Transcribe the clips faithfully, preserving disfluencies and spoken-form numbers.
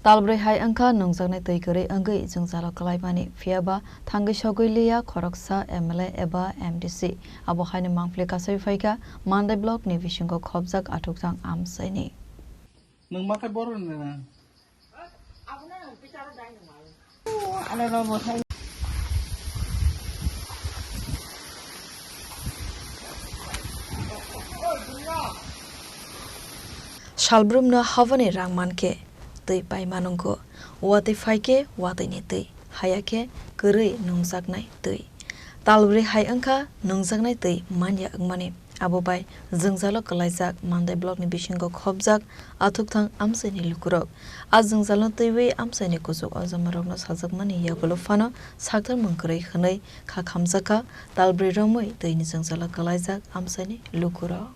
Talbrwi hai wngkha nungjaknai twi kwrwi wngwi jwngjalo kwlaimani, phiyaba thangwi sogwi liya khoroksa M L A eba M D C. Abo haino mangpili kasui phaikha Mandai block ni bisingo khopjak Athukthang amchaini. Nwng ma khe bohrok ni na? Salbrumno habani rang mankhe twi paima nwngo, watwi phaikhe watwini twi, hayakhe kwrwi nungjaknai twi. Talbrwi hai wngkha nungjaknai twi manya wngmani. Abo bai jwngjalo kwlaijak Mandai block ni bisingo khopjak Athukthang amchaini lukurok. A jwngjalno twiwi amchaini kuchuk ojomarokno sajakmani yagulo phano sakthar mung kwrwi hwnwi kha khamjakha, talbrwi romwi twini jwngjalo kwlaijak amchaini lukurok.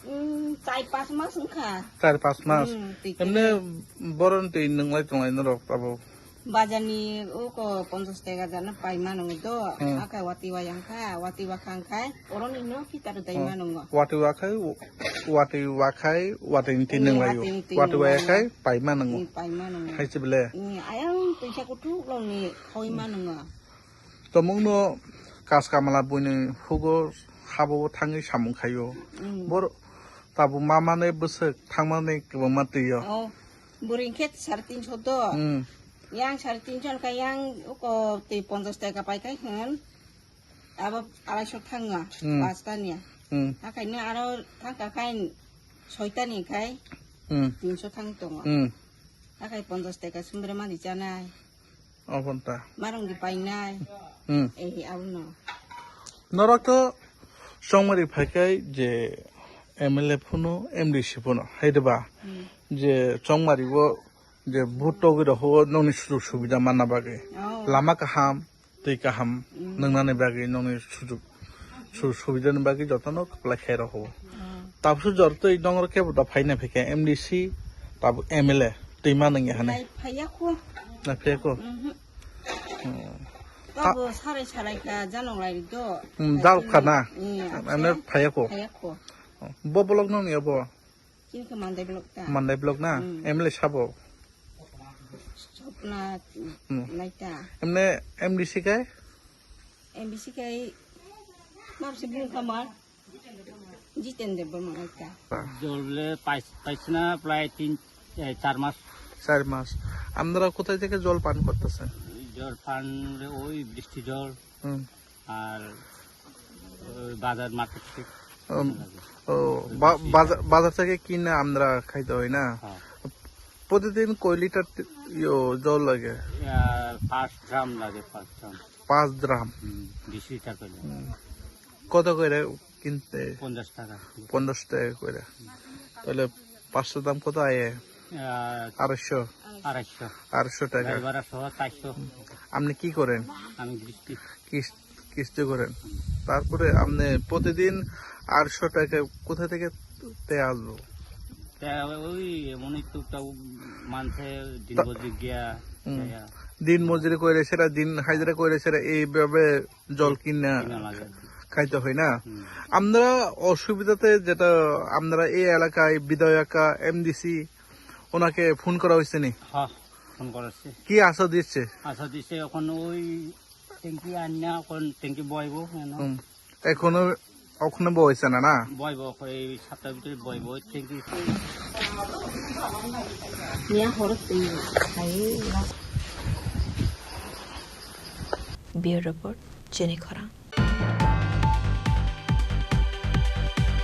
Mm, char pas mas wngkha. Char pas mas. Mm, twi Emne kwrwi. Boron twi nwnglai tonglai norok abo. Bazar ni uko ponchas taka jana paima nwngo do. Hmm. Akai wati wa yang kha, wati wa khang khai. Oroni no kita do dai Oh, ma nwngo. Wati wa khai, wati wa khai, wati ni tin Hmm, nwnglai wati ni tin wati wa nwnglai. Khai, paima nwngo. Hmm, paima nwngo. Hai se bele. Hmm, ayang twi sa kutu long ni khoi ma nwngo. Tomungno kas kamala buini hugo habo thangwi samung khaio. Hmm. Bor tabu mamane bwswk thangmani kwbangma twiyo. Oh, bwrwi khe sare tinso do. Hmm. Yang sare tinso kha yang uko tei ponchas taka pai khai hwn. Abo araisho thango, Hmm. Pasta ni. Hmm. Hakaino aro thangka khai soita ni khai Hmm. tinso thang tongo. Hmm. Hakai ponchas taka sumbre mani chanai. Ophonta. Marung di painai. Hmm. Eh, abo no. Norok to chongmari phaikai je M L A phuno, M D C phuno, hai de ba? Hmm. Je chongmari o je vote togwi rokho nokni sujuk subida manna bagwi. Oh. Lama kaham, twi kaham Mm. nwngnani bagwi nokni sujuk su-, subidani bagwi jotono kwplai khai rokho. Mm. Tabukhe jor twi nokro kebo da phaina phikha M D C, tabuk M L A twi ma nangya hane. Lai phaiya kho. Na phaiya kho? Mhm. Hmm. Tabo sarai sarai kha janong lai do. Hmm, dal kha na? Hmm, Ane phaiya kho? Phaiya kho. Bo block nokni abo? Chini khe Mandai block ta. Mandai block na? Hmm. M L A sabo? Sopna Hmm. Naita. Emne M D C kai? M D C kai. Mar se bung kamar. Jiten Debbarma Naita. জল বলে পাইছ-, পাইছি না প্রায় তিন, এ, চার মাস। চার মাস। আপনারা কোথায় থেকে জল পান করতেছেন? জল পান বলে ওই বৃষ্টি জল। হুম। আর ওই বাজার মার্কেট থেকে উম, লাগে। ও, বা-, বাজার, বাজার থেকে কিনে আমরা খাইতে হয় না? হ্যাঁ। প্রতিদিন কয় লিটার তে-, ইয়ো, জল লাগে? আহ, পাঁচ ড্রাম লাগে, পাঁচ ড্রাম। পাঁচ ড্রাম? হুম, বিশ লিটার করে। হুম। কত করে কিনতে? পঞ্চাশ টাকা। পঞ্চাশ টাকা করে। তাহলে পাঁচশো দাম কত আয়? আহ, আড়াইশো? আড়াইশো। আড়াইশো টাকা। গাড়ি ভাড়া সহ চারশো। আপনি কি করেন? আমি গৃহস্থী। কিস-, কিস্তি করেন। তারপরে আপনি প্রতিদিন আড়াইশো টাকা কোথা থেকে তে আসবো? তা ওই এমনই তো তাও মানছে দিন তা-, মজুরি গিয়া, হুম। গিয়া। দিন মজুরি করে সেটা, দিন হাজিরা করে সেটা, এইভাবে জল কিনা কিনা লাগে। খাইতে হয় না? হুম। আমরা অসুবিধাতে যেটা, আমরা এই এলাকায় বিধায়কা, এমডিসি, ওনাকে ফোন করা হয়েছে নি? হ্যাঁ, ফোন করেছে। কি আশা দিচ্ছে? আশা দিচ্ছে এখন ওই ট্যাঙ্কি আন না, এখন ট্যাঙ্কি বইবো, হ্যাঁ না? হুম। এখনো, এখনো বইছে না, না? বইবো, এই সপ্তাহের ভিতরে বইবো, ট্যাঙ্কি। Bureau Report, Chini Khorang.